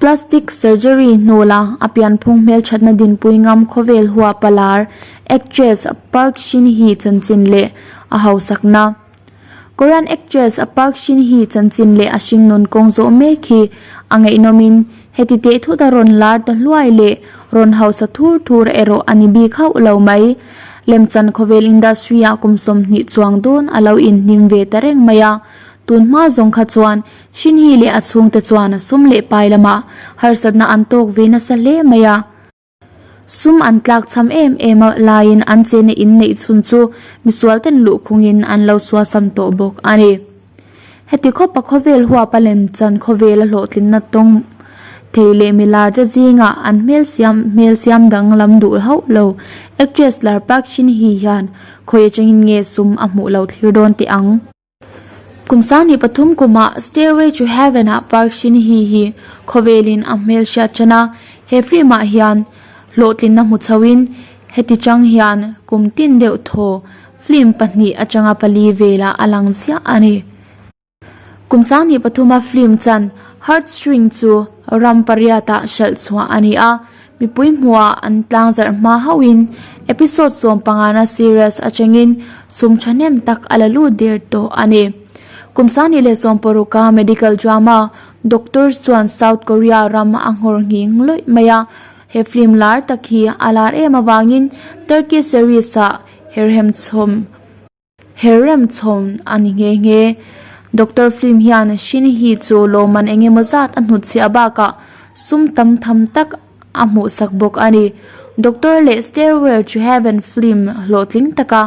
Plastic surgery hnawla a pianphung hmelthatna dinpui ngam khawvel huapa lar actress Park Shin-hye chanchin leh a hausakna. Korean actress Park Shin-hye chanchin leh a hringnun kawng zawh mek hi a ngaihnawmin heti teh thut a rawn lar ta hluai leh rawn hausa thur thur erawh a ni bik hauh lo mai. Lemchan khawvel industry-ah kum 20 chuang dawn a lo inhnim ve ta reng mai a, tun hma zawng kha chuan Shinhee leh a chhungte chuan sum leh pai lamah harsatna an tawk ve nasa hle mai a. Sum an tlak cham em em a laiin an chena in neih chhun chu misualten luhkhungin an lo suasam tawh bawk a ni. Heti khawpa khawvel huapa lemchan khawvela hlawhtlinna tawng thei leh milarte zingah an hmel siam hmel siam danglam duh hauh lo actress lar Park Shin-hye hian khawi atangin nge sum a hmuh lo thlir dawn teh ang. Kum 23 kumah Stairway to Heaven ah Park Shin-hye hi khawvelin a hmel hriat tan a, he film ah hian hlawhtlinna hmu chhoin heti chang hian kum tin deuh thaw film pahnih atanga pali velah a lang ziah a ni. Kum 23 a film chan Heartstring chu ram pariatah hralh chhuah a ni a, Mipui hmuhah an tlangzarh hma hauhin episode sawmpangana series atangin sum thahnem tak a la lut der tawh a ni. Kum 2016 a medical drama Doctors chuan South Korea ram a nghawr nghing lawih mai a, he film lar tak hi a lar em avangin Turkey series ah herhem chhawm Herrem chhawn a ni nghe nghe. Doctor film hian Shin Hee chu lawmman eng emaw zat a hnutchhiah bakah sum tam tham tak a hmuhsak bawk a ni. Doctor leh Stairway to Heaven film hlawhtling taka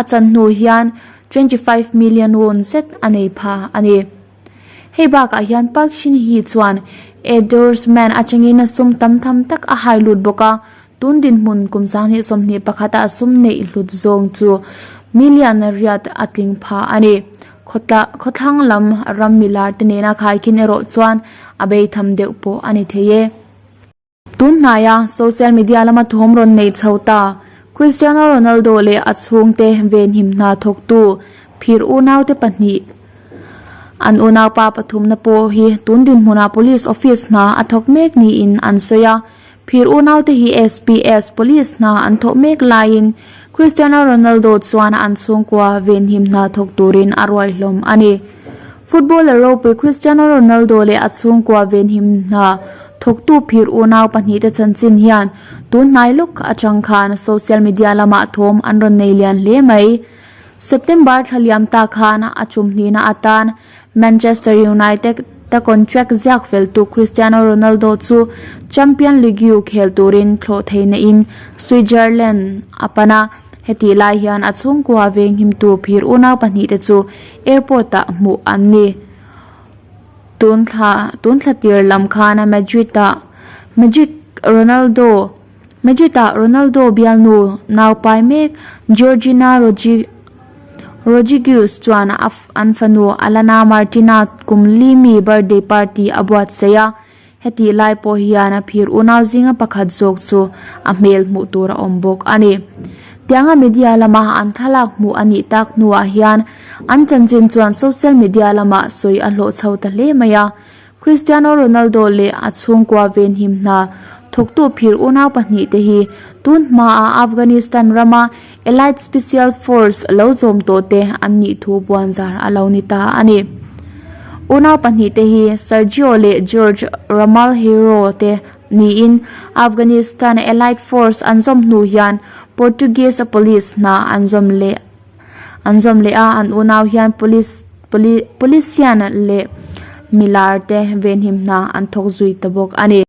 a chan hnu hian 25 million won zet a nei pha a ni. Hei bakah hian Park Shin Hee chuan endorsement atangin sum tam tham tak a hai lut bawk a, Tun dinhmun kum 2021 ah sum neih hlut zawng chu million riat a tling pha a ni. Khawthlang lam ram milar te nena khaikhin erawh chuan a bei tham deuh pawh a ni thei e. Tun hnaia social media lama thawm rawn nei chho ta Cristiano Ronaldo leh a chhungte venhim hna thawktu phir unaute pahnih an unaupa pathumna pawh hi tun dinhmunah police office hna a thawk mek niin an sawi a. Phir unaute hi SPS Police hna an thawh mek laiin Cristiano Ronaldo chuan an chhungkua venhim hna thawk turin a ruai hlawm a ni. Footballer ropui Cristiano Ronaldo leh a chhungkua venhim hna thawktu phir unau pahnihte chanchin hian tun hnai lawk atang khan social media lamah thawm an rawn nei lian hle mai. September thla liam ta khan a chumhnihna atan Manchester United ta contract ziak feltu Cristiano Ronaldo chu Champion League khel turin thlawh theihna in Switzerland a pan a, hetih lai hian a chhungkua venghimtu phir unau pahnihte chu airport ah hmuh an ni. Tun thla tun thla tir lam khan Madrid ah Madrid Ronaldo Madrid ah Ronaldo bialnu naupai mek Georgina Rodriguez chuan an fanu Alana Martina kum li mi birthday party a buatsaih a, hetih lai pawh hian a phir unau zinga pakhat zawk chu a hmel hmuh tur a awm bawk a ni. Tianga media lama an thlalak hmuh a nih tak hnuah hian an chanchin chuan social media lamah sawi a hlawh chho ta hle mai a, Cristiano Ronaldo leh a chhungkua venhim hna thawktu phir unau pahnihte hi tun hmaah Afghanistan rama Elite Special Force lo zawm tawhte an nih thu puanzar a lo ni ta a ni. Unau pahnihte hi Sergio leh George Ramalheiro te niin Afghanistan Elite Force an zawm hnu hian Portuguese Police hna an zawm leh An zawm leh a, an unau hian police polician leh milar te venhim hna an thawk zui ta bawk a ni.